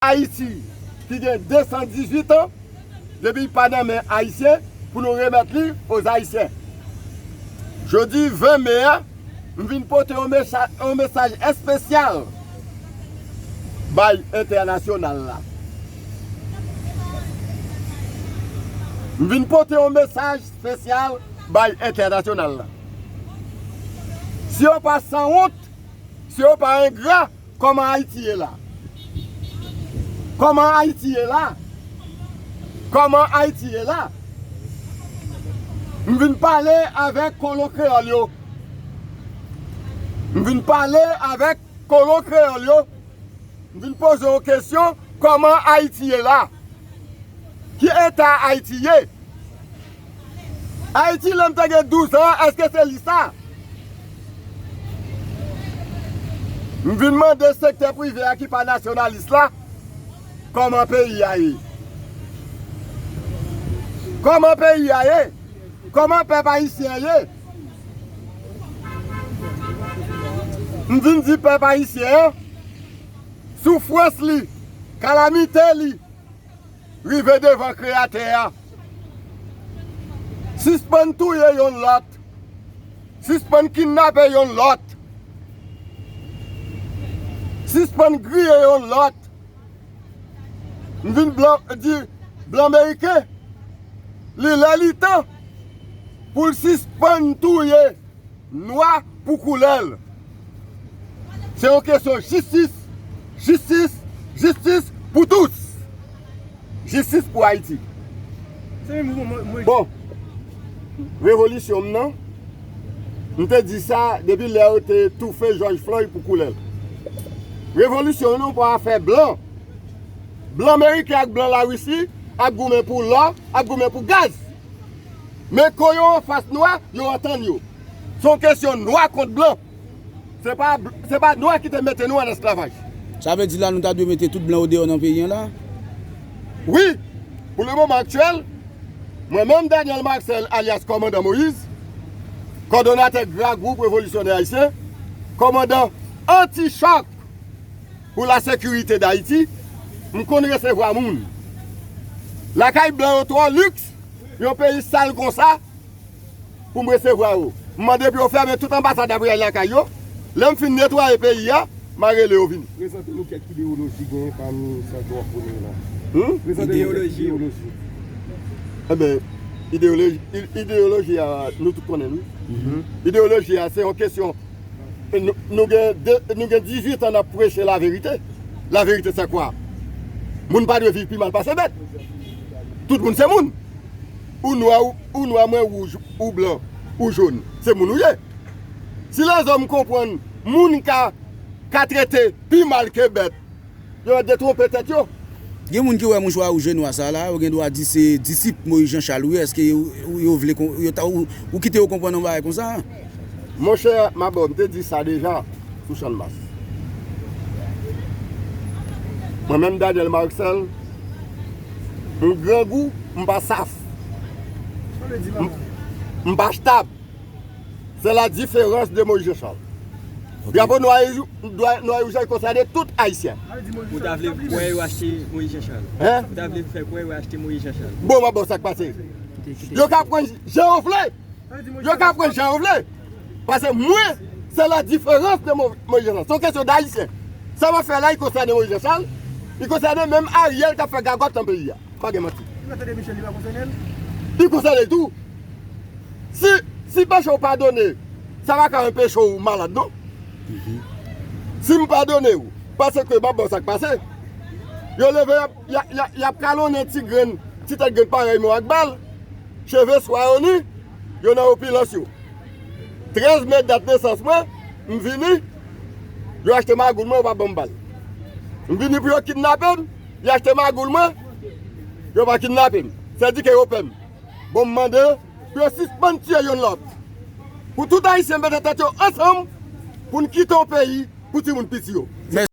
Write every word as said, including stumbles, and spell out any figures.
Ayiti ki gen de san dizuit an, depi l pa nan men Ayisyen, pou nou remèt li aux Ayisyen. Jodi ven me a, m vin pote yon mesa-, yon mesaj espesyal bay entènasyonal la. M vin pote yon mesaj espesyal bay entènasyonal la. Si yo pa sanwont, si yo pa engra, kòman Ayiti ye la? Kòman Ayiti ye la? Kòman Ayiti ye la? M vin pale avèk kolon kreyòl yo. M vin pale avèk kolon kreyòl yo. M vin poze yon kesyon, kòman Ayiti ye la? Ki eta Ayiti ye? Ayiti, lè m te gen douz an, èske se li sa? M vin mande sektè prive a ki pa nasyonalis la, kòman peyi a ye? Kòman peyi a ye? Kòman pèp ayisyen an ye? M vin di pèp ayisyen an, soufrans li, kalamite li, rive devan Kreyatè a. Sispann touye yonn lòt. Sispann kidnape yonn lòt. Sispann griye yonn lòt. M vin blan, di blan meriken, li lè li tan pou l sispann touye nwa pou koulè l. Se yon kesyon jistis, jistis, jistis pou tous. Jistis pou Ayiti. Bon, revolisyon m nan, m te di sa depi lè yo te toufe George Floyd pou koulè l. Revolisyon nou pa afè blan. Blan meriken ak blan Larisi ap goumen pou lò, ap goumen pou gaz. Men kon yo anfas nwa, yo antann yo. Se yon kesyon nwa kont blan. Se pa, se pa nwa ki te mete nou an esklavaj. Sa vle di la nou ta dwe mete tout blan odeyò nan peyi an la? Wi, pou le moman aktyèl, mwen menm Daniel Marcel alyas Kòmandan Moïse, kòdonatè Gra Gwoup Revolisyonè Ayisyen, kòmandan anti-chòk pou la sekirite Dayiti, m konn resevwa moun. Lakay blan yo twò liks, yon peyi sal konsa, pou m resevwa yo. M mande pou yo fèmen tout anbasad ap reyay lakay yo. Lè m fin netwaye peyi a, m a rele yo vini. Prezante nou kèk ideyoloji genyen pami sa ke w ap pwone yo la. Hmm? Prezante nou kèk ideoloji. Enben, ideoloji, i-, ideoloji a, nou tout konnen l, wi. Ideoloji a, se yon kesyon. Nou, nou gen de, nou gen dizuit an n ap preche laverite. Laverite, c'est quoi? Moun pa dwe viv pi mal pase bèt. Tout moun se moun. Ou nwa, ou, ou nwa, mwen wouj, ou blan, ou jòn. Se moun ou ye. Si lèzòm konprann moun ka, ka trete pi mal ke bèt, yo detwonpe tèt yo. Gen moun ki wè mouchwa wouj e nwa sa la, yo gen dwa di se disip Moyiz Janchal ou ye. Èske yo, yo vle kon-, yo ta, ou, ou kite yo konprann yon bagay konsa? Monchè, m a ba w, m te di sa deja sou Channmas. Mwen menm Daniel Marcel, m grangou, m pa saf. M, m pa chtab. C'est la différence de Moïse Jean-Charles. Drapo nwa e jou-, nwa e wouj la konsène tout Ayisyen. Ou ta vle kwè yo achte Moïse Jean-Charles? Hein? Ou ta vle fè kwè yo achte Moïse Jean-Charles? Bon, m a ba w sa k pase. Yo ka pran jan yo vle. Yo ka pran jan yo vle. Paske mwen, c'est la différence de Mo-, Moïse Jean-Charles. Se yon kesyon d'Ayisyen. Sa m ap fè la, li konsène Moïse Jean-Charles. Li konsène menm Ariel k ap fè gagòt nan peyi a. Pa gen manti. Li konsène l tou. Si, si peche w padone, sa pa ka anpeche w malad, non? Si m padone w, paske m ap ba w sa k pase. Yo leve, y ap, y ap, y ap, y ap kalonnen ti grenn, ti tèt grenn parèy mwen ak bal, cheve swa yo ni, yo nan opilans yo. Trèz me dat nesans mwen, m vini, yo achte magoul mwen, yo pa ban m bal. M vini pou yo kidnape m, yo achte magoul mwen, yo pa kidnape m. Sèdike yo pè m. Bon, m mande pou yo sispann tiye youn lòt. Pou tout Ayisyen mete tèt yo ansanm pou n kite yon peyi pou timoun piti yo.